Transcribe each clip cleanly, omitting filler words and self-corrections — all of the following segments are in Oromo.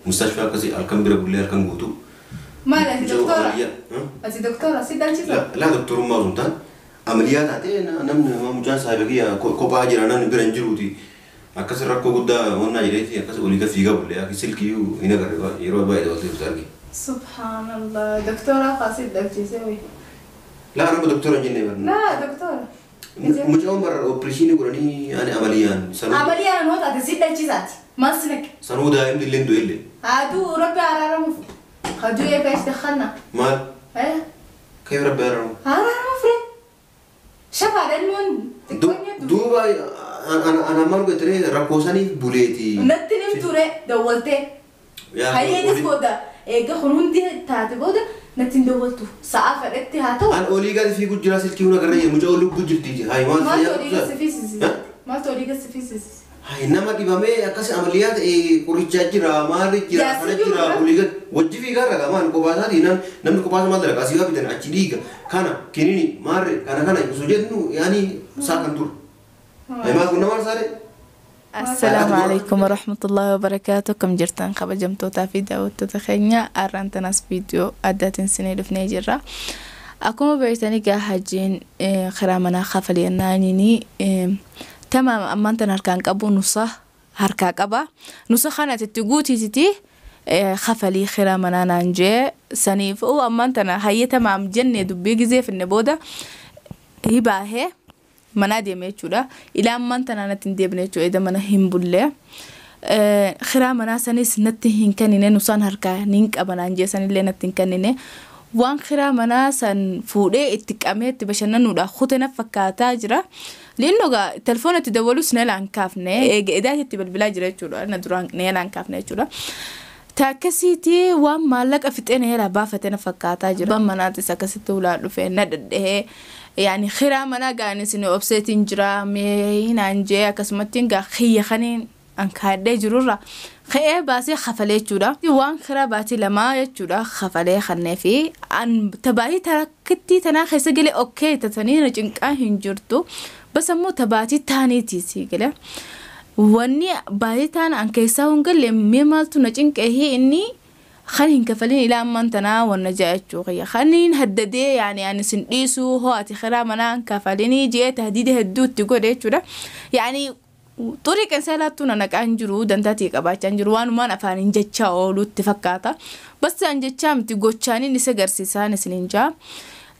Mustashfaa akkasii halkan bira bullee halkan guutuu. Maal ati doktora? Amaliyaa. Ati doktora si dhalchisa? Laa doktorummaa osoo hin taane amaliyaa taatee namni mucaan saahiba kiyya kophaa jira namni bira hin jiruuti. Akkas rakkoo guddaa wannaa jedheeti akkas olii gad fiigaa bullee akka silkiyyuu hin agarre yeroo baay'ee dabaltee ibsa arge. Subhaanallah doktora kaasii dhalchise wayi. Laa nama doktora hin jenne barna. Laa doktora. Mucaan bara opereeshinii godhanii ani amaliyaan sanuu Amaliyaan hoo taate si dhalchisaati. Maal si naqe? Sanuu daa'imni illee du'e illee. Aduu rabbi araaramuuf. Aduu eegaa ishee kanna. Maal? Eh? Kayyo rabbi araaramu. Araaramuuf ree. Shafaadha ilmoon xiqqoon Duuba ana maal godhe rakkoo saniif buleeti. Natti nim ture dawwaltee. Hayyeetis booda eega kun hundi taate booda natti hin dawwaltu. Sa'a fedhetti haa ta'u. An olii gadi fiiguu jira silkii hunda garra mucaa lubbuu jirti. Hayi maal Maaltu olii gadi fiisisi? Maaltu olii gadi fiisisi? Hayi nama dhibamee akkas amaliyaa ta'e qorichaa jira maali jira kana jira olii gadi wajji fiigaa ragaa maal kophaa isaatii namni kophaa isaa maal dalagaa asii bitan achi dhiiga kana kinini maarre kana kana osoo jennu yaani isaa kan ture. Hayi maal kun nama saare? السلام عليكم ورحمة الله وبركاته. كم جرتان خبجمتوتا في داوتوتا خينيا أرانتناس فيديو أداتين سنة لفني جرة أكون بيتني جا حجين خرامنا خفلي نانيني تمام. أما أنت هركان كابو نصه هركا كابا نصه خانة التجوتي تتي خفلي خرامنا نانجي سنيف أو أما أنت هي تمام جنة دبي زي في النبودة هي هي mana deeme jechuudha. Ilaa ammaan tana natti hin deebine jechuudha. Eda mana hin bulle. Kiraa manaa sanis natti hin kennine nusaan harkaa niin qabanaan jee sanillee natti hin kennine. Waan kiraa manaa san fuudhee itti qabee itti bashannanuudha. Kute na fakkaataa jira. Linnoo gaa telefoona itti dabalus na laan kaafne. Eega edaa itti bilbilaa jira jechuudha. Na duraan na laan kaafne jechuudha. Takkasiitii waan maallaqa fixee na jalaa baafate na fakkaataa jira. Ban manaatis akkasitti ulaa dhufee na dhadhahee. يعني خيرا منا قاني سنو أبسيتين جرا مين أنجي أكسمتين قا خي خنين أنكاد جرورة خي باسي خفلي جرا وان خيرا باتي لما يجرا خفلي خنفي أن تباهي تركتي تنا خيسجلي أوكي تتني رجنك هنجرتو بس مو تباتي تاني تيسيجلي واني باهي تان أنكيسا هنقل ميمالتو نجنك هي إني خلين كفلين إلى أما أنتنا والنجاة جوغية خلين هددي يعني أنا سنديسو هو أتخرا منا كفليني جي تهديد هدود تقول إيه شو يعني طريق إنسان أنا كأنجرو دنتاتي كباتش أنجرو وأنا ما أفهم جتشا أو تفكاتا بس أنجتشا متجوتشاني نسجر سيسان سنينجا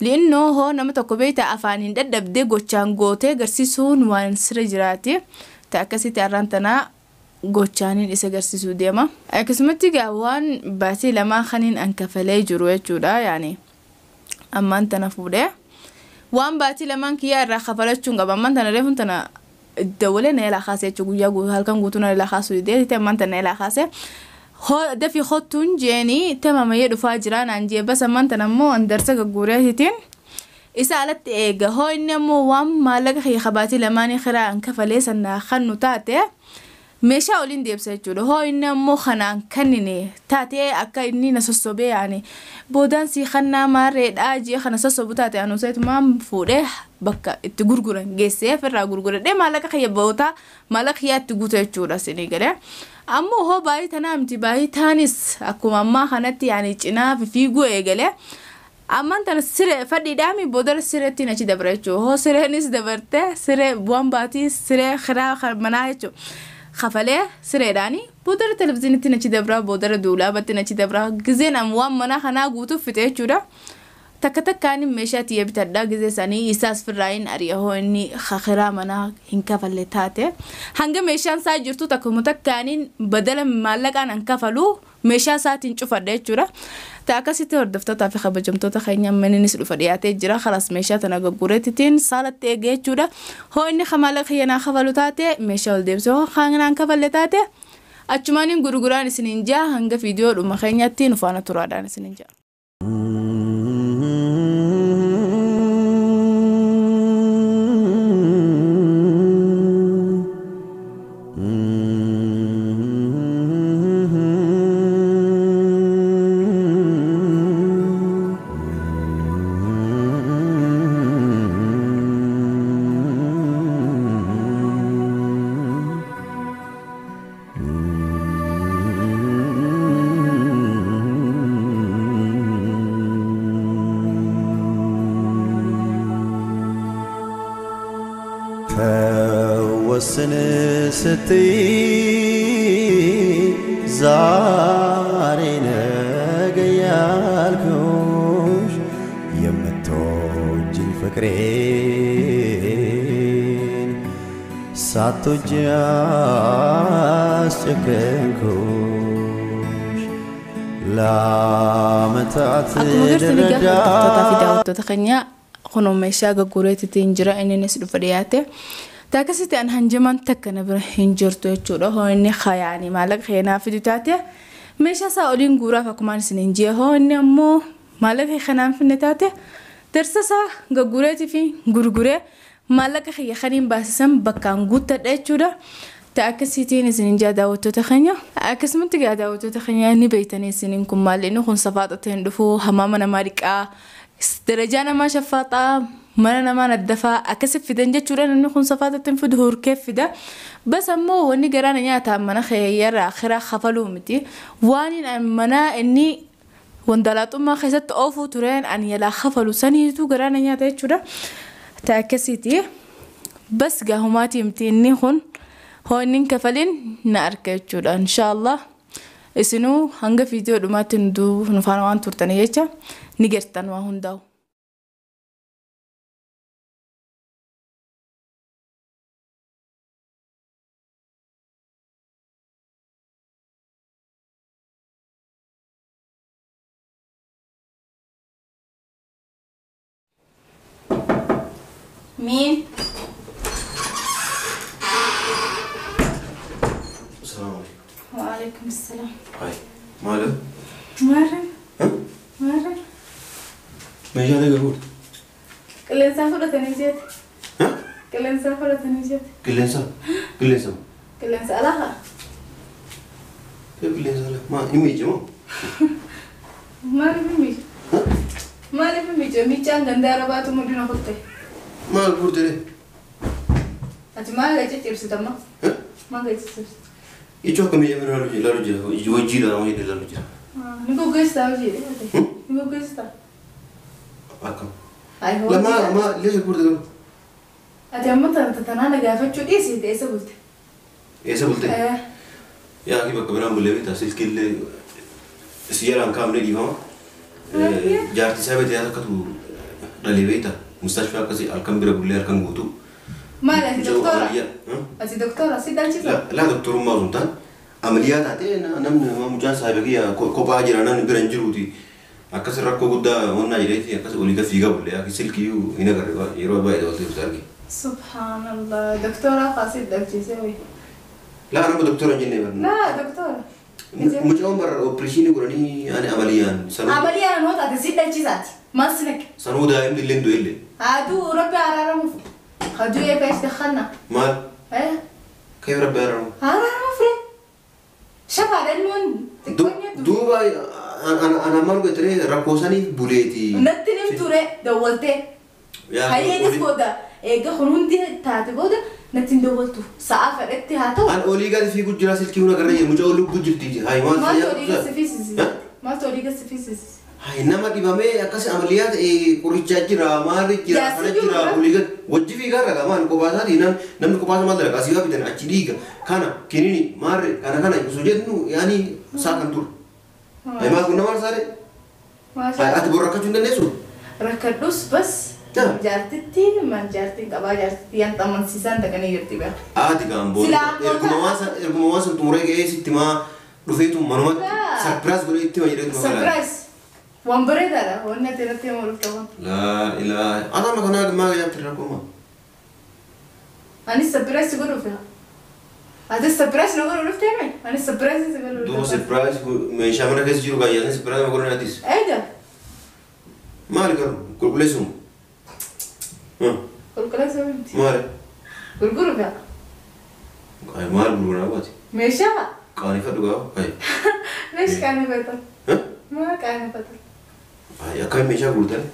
لأنه هو نمت كوبيتا أفهم دد بدي جوتشان جوتي جرسيسون وان سرجراتي تأكسي ترانتنا gochaaniin isa agarsiisuu deema. Akkasumatti egaa waan baatii lamaa kaniin an kafalee jiru jechuudha. Yaani ammaan tana fuudhee waan baatii lamaan kiyyaa irraa kafalachuun qaba. Ammaan tana reefuun tana dawalee na ilaa kaasee jechuudha. Guyyaa halkan guutuu na ilaa kaasuu didee ammaan tana na ilaa kaasee. Dafii kottuun jeeni tamamayyee dhufaa jira naan jee bas ammaan tana immoo an darsa gagguureetitiin isa alatti eega. Hoo inni ammoo waan maallaqa kiyya baatii lamaanii kiraa an kafalee sanaa kannu taate meeshaa oliin deebisa jechuudha. Hoo inni ammoo kanaan kennine taatee akka inni na sossobee yaani boodaan sii kannaa maarreedhaa jee kana sossobu taate anu seetumaan fuudhee bakka itti gurguran geessee ofirraa gurguradhee maallaqa kiyya bootaa maallaqa kiyyaa itti guuta jechuudha sinii galee. Ammoo hoo baay'ee tanaa miti baay'ee taanis akkuma ammaa kanatti yaani cinaa fiiguu eegalee. Ammaan tana siree fadhiidhaami boodara sireettiin achi dabra jechuudha. Hoo sireenis dabarte siree bu'aan baatii siree kiraa manaa jechuudha. خفله سريراني بودر تلفزيون تنشي دبرة بودر دولاب تنشي دبرة جزين أموام منا خنا قوتو فتح شورا تك كان مشات يبتدا جزء سني إساس في الرأين أريه إني خخرا منا هنكفل تاته هنگ مشان سا جرتو تكمتك كانين بدل مالك أن انكفلو مشان ساتين شوف الرأي شورا تاكسيتي هردفتها في خبر جمتو تخيني من نسلو فرياتي جرا خلاص مشات أنا جورتين صالت تيجي شورا هو إني خمالك هي خفلو تاته مشان دبسو خاننا انكفل تاته أتشمانين غرغران سنينجا هنگ فيديو رمخينياتين وفانا ترادان سنينجا. ልወስን ስትይ ዛሬ ነገ ያልኩሽ የምትወጂኝ ፍቅሬን ሳትወጂ አስጨከንኩሽ ለዓመታት Akkuma gartanii ልረዳ gaafa hordoftoota fi daawwattoota keenya kunoo meeshaa gaggureetiitiin jira innis dhufa dhiyaate. Taakasitti an hanjamaan takka na bira hin jirtu jechuudha. Hoo inni hayaanii maallaqa keenyaa fidu taate meeshaa isaa oliin guuraaf akkumaan isin hin jee hoo inni ammoo maallaqa kanaan finne taate darsa isaa gaggureetii fi gurguree maallaqa kiyya kaniin baasisan bakkaan guuttadha jechuudha. Ta akkasiitiin isin jaa daawwattoota keenya akkasumatti gaa daawwattoota keenya ni beeytanii isiniin kun maal inni kun safaaxota hin dhufu hamaama namaa dhiqaa darajaa namaa shaffaaxaa mana namaa naddafaa akkasi fidan jechuudha namni kun safaaxotti hin fidu hurkee fida bas ammoo wanni garaana nyaataa mana keeyyarraa akiraa kafaluu miti waan mana inni wandalaaxummaa keessatti oofuu tureen ani yalaa kafalu saniitu garaana nyaata jechuudha ta akkasiiti bas gaahumaatii miti inni kun hoo inni hin kafalin na arga jechuudha inshaallah isinuu hanga viidiyoo dhumaatti nu faana waan turtanii jecha ni gartan waa hundaa'u. مين؟ السلام عليكم. وعليكم السلام. هاي ماله؟ مرة ها؟ مرة meeshaalee gahuudha. Qilleensaa fudhatanii jeete. ها؟ Qilleensaa fudhatanii jeete. Qilleensa? Qilleensa? Qilleensa alaa haa? Qilleensa alaa maa hin miicamu? Maaliif hin miicu? ها؟ Maaliif hin miicu? Miichaan gandaa arabaatu mudina kutte. Maal guurtee? Ati maal gacha amma? ها? Maal gacha cibsita? Ijoo akka miicamee ilaalu jira ilaalu jira hojiidha hojii ilaalu jira. Ni goggogsita hojii? Ni goggogsita? Akkam. Ay hojii. Lama ma leesha guurtee garuu? Ati amma tanaa na gaafachuu dhiisite eessa bulte? Eessa bulte? Yaa akki bakka biraan bulee beektaa silkiillee si jalaan kaa'amnee dhiifama. Jaartii isaa beektaa akkatu dhalee beektaa mustashfaa akkasii halkan bira bullee halkan guutuu. Maal ati doktora? Ati doktora si dhalchisa? Laa doktorummaa osoo hin taane amaliyaa taatee namni mucaan saahiba kiyya kophaa jira namni bira hin jiruuti. Akkas rakkoo guddaa onnaa jedheeti akkas olii gad fiigaa bullee akka silkiyyuu hin agarre yeroo baay'ee dabaltee ibsa arge. Subhaanallah doktora qasii dhalchise wayi. Laa nama doktora hin jennee barna. Laa doktora. Mucaan bara opereeshinii godhanii ani amaliyaan sanuu. Amaliyaan hoo taate si dhalchisaati. Maal si naqe? Sanuu daa'imni illee hin du'e illee. Aduu rabbi araaramuuf. Haduu eegaa ishee dakhanna. Maal? Eh? Kayf rabbi araaramu? Araaramuuf ree. Shafaadha ilmoon xiqqoon Duuba ana maal godhe rakkoo saniif buleeti. Natti nim ture dawwaltee. Hayyeenis booda eega kun hundi taate booda natti hin dawwaltu. Sa'a fedhetti haa ta'u. An olii gadi fiiguu jira silkii hunda garra jira mucaa lubbuu jirti. Hayi maal Maaltu olii gadi fiisisi? Maaltu olii gadi fiisisi? Hayi nama dhibamee akkas amaliyaa ta'e qorichaa jira maali jira kana jira olii gadi wajji fiigaa ragaa maal kophaa isaatii namni kophaa isaa maal dalagaa asii waa bitan achi dhiiga kana kinini maarre kana kana osoo jennu yaani isaa kan ture. Hayi maal kun nama arsaare? Ati bor rakkachuu hin dandeessu? Rakkadhus bas jaartitti maal jaartiin qabaa jaartitti yaan xamansiisaan dhaqanii jirti beeku. Ati gaan booda erguma waan san xumuree ga'ee sitti maa dhufeetu manumatti sarpiraas godhee itti jedheetu magaalaa. Sarpiraas waan bareedaadha wanni ati irratti himuu dhufte waan. Laa ilaa ata ma kanaa maa gajaabti rakkoo maa. Anis sarpiraas si godhuuf yaa. Ati sarpiraas na godhuu dhuftee mee? Anis sarpiraas si godhuu Duuba sarpiraas meeshaa mana keessa jiru gaayyaanii sarpiraas ma godhan atis. Eega. Maali garuu qulqulleessuun? Qulqulleessuu miti. Maali? Gurguruuf yaa. Ay maal gurguraa baati? Meeshaa. Qaanifadhu gaafa. Ay. Meeshaa qaanifata. Maal qaanifata? Ay akkami meeshaa gurgurtan?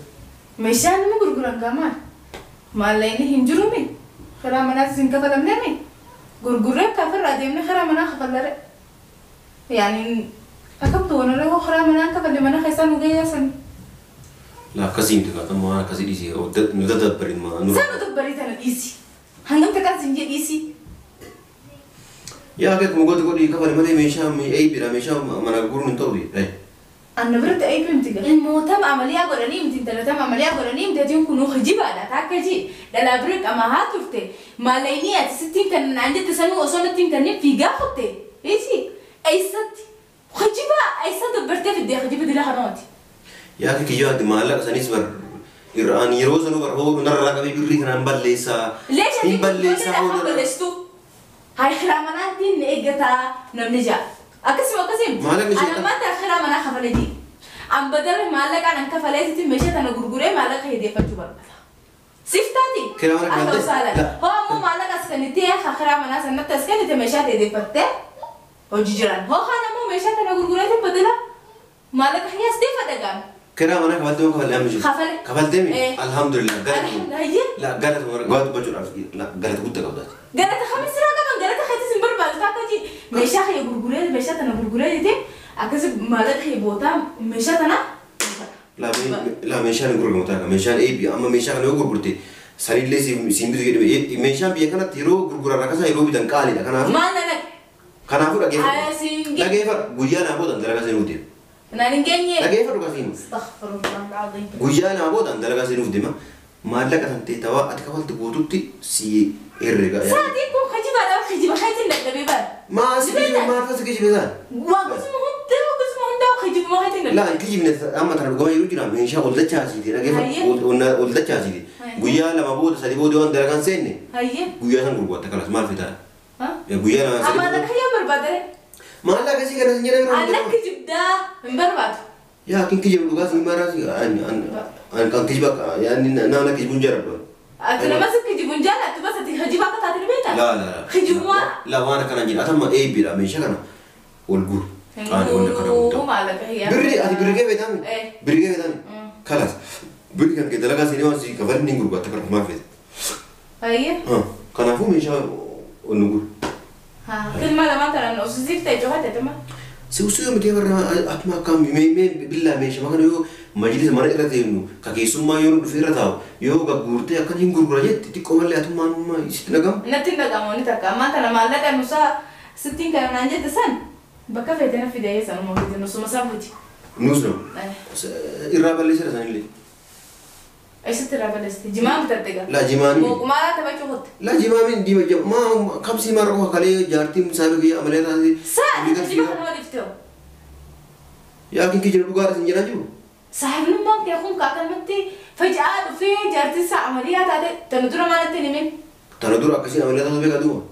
Meeshaa nama gurguran gaa maal? Maallaqni hin jirumi? Karaa manaas hin kafalamnemi? Gurgurree kafirraa deemnee karaa manaa kafallare. Yaani akkamtu wanarra hoo karaa manaa kafalle mana keessaa nu geessani. La akkasii miti gaafatan waan akkasii dhiisii nu dadabbarin maa nu. San nu dabbarii tana dhiisi. Hangam takkaan sin jee dhiisi. Yaa akkuma gooti godhi kafale malee meeshaa eeybira meeshaa mana gurguruun hin ta'u. Anna biratti eeyyuu miti gaa. Ilmootama amaliyaa godhanii miti intalatama amaliyaa godhanii miti atiin kunuu kijibaadha takka ji dhalaa bira qamaa haa turte maalayni ati sittiin kan naan jette sanuu osoo natti hin kennin fiigaa kutte isi eessatti kijibaa eessa dabbartee fiddee kijiba dila kanaati. Yaa kiyyoo ati maallaqa sanis bar irraan yeroo sanuu bar hoo narraa qabee birrii kanaan balleessaa. Leesha Hin balleessaa hoo balleessitu. Haa kiraa manaatiin eeggataa namni ja'a. Akkasuma akkasuma. Maallaqni ishee Anammaatti kiraa manaa kafalee jira. An badala maallaqaan an kafaleetitti meeshaa tana gurguree maallaqa hedeeffachuu barbaada. Siftaati. Kiraa mana Akka kafaltee? usaalan. Hoo ammoo maallaqa as kennitee kiraa manaa sanatti as kennite meeshaa hedeeffattee hojii jiran. Hoo kaan ammoo meeshaa tana gurgureetiin badala maallaqa hiyyaas deeffadha gaama. Kiraa manaa kafaltee moo kafalee amma ishee? Kafale. Kafaltee mi? Eh. Alhamdulillah galata. Alhamdulillah. La galata waa dubbachuudhaaf galata guddaa qabdaati. Galata kamis irraa qaban galata keetis hin barbaadu takka ji meeshaa kee gurguree meeshaa tana gurguree jettee akkasi maallaqa kee bootaa meeshaa tana. La meeshaan hin gurguramu ta'a meeshaan eebbi amma meeshaa kana yoo gurgurte sanillee siin bitu jedhame meeshaan biyya kanatti yeroo gurguran rakkasaa yeroo bitan qaaliidha kanaafuu Maal na naqe? kanaafuu Aya siin dhageeffadhu ge- dhageeffadhu guyyaa lama booda dalagaa seenuuf deema Naan hin geenye. dhageeffadhu kasiin Astaghfirullah al-azim. guyyaa lama booda dalagaa seenuuf deema maallaqa tan ta'e tawaa ati kafaltu guututti si herrega Sa'aatiin kun kijibaadha kijiba keetiin dadhabee bara. maa si kijibe maal si kijibe isaan Waa gosuma hundaa gosuma hundaa kijibuma keetiin La dadhabee. kijibne amma tana dhugama yeroo jira meeshaa ol dachaasiiti dhageeffadhu ol dachaasiiti guyyaa lama booda sadi booda waan dalagaan seenne Hayyee. guyyaa san gurguratta kalas maal fitaa guyyaa lama sadi Amma booda kiyyaa barbaadare. maallaqa sii kana sin jedhame Anna kijibdaa hin barbaadu. yaa kin kijibu dhugaa sin maraa si an kan kijiba yaani naana kijibuun jaaladhu Ati nama si kijibuun jaalattu bas ati kijiba akka taate ni beektaa? la la la Kijibuma. la waan akkana jira atamma eebbiidha meeshaa kana ol guur qaani ol akkana guddaa Maallaqa hiyyaa. birri ati birri kee beektaami Eh. birri kee beektaami kalas birri kan kee dalagaa seenee waan si kafalni ni gurguratta kana maal feete Hayyee. kanaafuu meeshaa ol nu guur Kilma lamaan tanaan osisiif ta'e cufatte tuma. Siusuu miti warra akkuma akkam mee billaa meeshaa kana yoo majlisa mana irra teenyu ka keessummaa yoo dhufe irra taa'u yoo gagguurtee akkan hin gurgura jette xiqqoo malee atummaan sitti dhagamu. Natti hin dhagamu ni takka ammaan tana maallaqa nusaa sittiin kana naan jette san bakka feete na fidee sanuma fide nusuma san futi. Nuus nama irraa balleesseera sanillee. Eessatti irraa balleessite? Jimaa bitatte gaa. Laa jimaanii. Mooqumaaraa taphachuu kutte. Laa jimaamiin diima maa kamsii maa rakkoo kalee jaartiin saabii kiyya amalee taatee. Saa kijiba kana waliif ta'u. Yaa kin kijiba dhugaadha sin jedhaa jiru. Saahibnummaan kee kun akkanumatti faca'aa dhufee jaartiin isaa amaliyaa taate tana dura maalatti hin himin. Tana dura akkasiin amalee taatu beekaa duuba.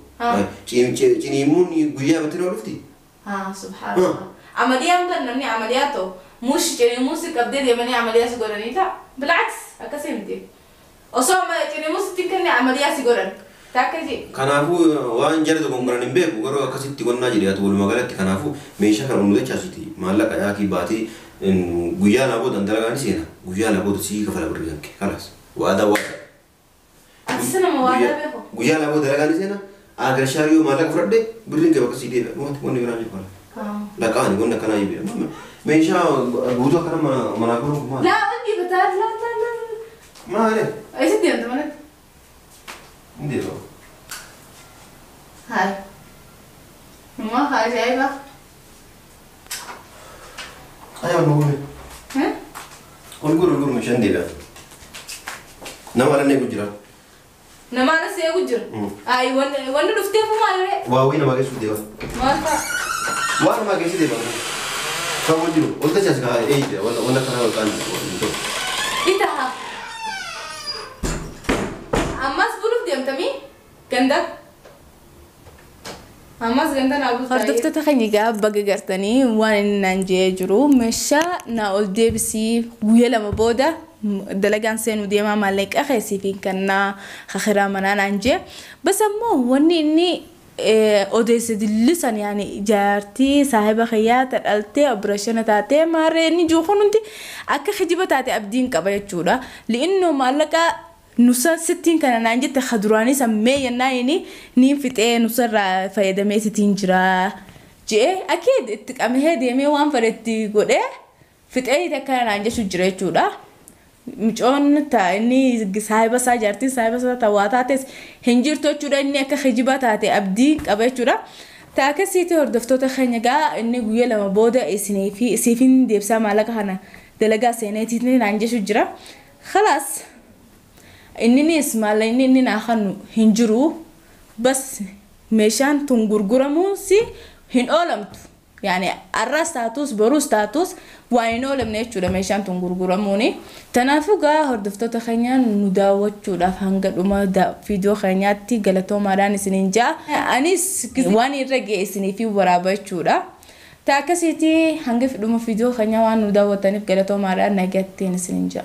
Ciniimuun guyyaa matti nama dhufti. Haa subhaanallah. Amaliyaan kan namni amaliyaa ta'u muush ciniimuun si qabdee deemanii amaliyaa si godhanii ta'a. Bilcaks akkasii miti. Osoo ciniimuun sitti hin kenne amaliyaa si godhan. Takka jee. Kanaafuu waan jala dogongoran hin beeku garuu akkasitti qonnaa jedhee ati walumaa galatti kanaafuu meeshaa kana ol dachaasiti maallaqa yaakii baatee guyyaa lama booda dalagaa ni seena guyyaa lama booda sii kafala birrii kan kee kalas waadaa waadaa. Ati sana waadaa beeku. Guyyaa lama booda dalagaa ni seena agarshaarii yoo maallaqa fudhadhe birriin kee bakka sii deebi'a wanti wanni biraan jiru kana. Laqaani wanni akkanaa jiru meeshaa guutuu akkana manaa godhuun maali? Laa wanni bataa laa laa laa. Maali? Eessatti deemta manatti? Hin deema. Hai. Numa ajaa'iba. Ayaa ol gurgure. Ol gurgure meeshaan deebi'a. Nama ala eegu jira. Nama ala si eegu jira. Ayi wanni dhufteefu maal ree? Waawii namaa geessuuf deema. Maal fa'a? Waan namaa geessu deema. Kan wal jiru ol tachaas kaa eeyidha wanna kanaa ol qaani. Itaha. Ammas buluuf deemtamii? Ganda? Ammas ganda naa bultaa. Hordoftoota keenya egaa baga gartanii waan inni naan jedhee jiru meeshaa naa ol deebisii guyyaa lama booda dalagaan seenuu deemaa maallaqa keessii fi kannaa kakiraa manaa naan jee. Bas ammoo wanni inni odeesse dillisan yaani jaartii saahiba kiyyaa dhaltee opereeshina taatee maarree inni jiru kun hundi akka kijiba taate abdiin qaba jechuudha. Li'innoo maallaqa nusa sittiin kana naan jette kaduraanii sammee jennaan inni niin fixee nusarraa fayyadamee sittiin jira jee akee itti qabee deemee waan fedhetti godhee fixee akkana naan jechuu jira jechuudha. Mucoon inni saahiba isaa jaartiin saahiba isaa ta'aa taates hin jirtu jechuudha inni akka kijiba taate abdii qaba jechuudha. Ta akkasiitti hordoftoota keenya gaa inni guyyaa 2 booda isinii fi isiifin deebisaa maallaqa kana dalagaa seeneetiin naan jechu jira. Khalaas inninis maallaqni inni naa kennu hin jiru bas meeshaan tun gurguramuusi hin oolamtu. Yani arras taatus boruus taatus waan hin oolamne jechuudha meeshaan tun gurguramuuni. Kanaafuu gaa hordoftoota keenya nu daawwachuudhaaf hanga dhuma viidiyoo keenyaatti galatoomaadhaan isiniin ja'a. Anis waan irra ga'e isiniif waraaba jechuudha. Ta akkasiitti hanga dhuma viidiyoo keenyaa waan nu daawwattaniif galatoomaadhaan nagattiin isiniin ja'a.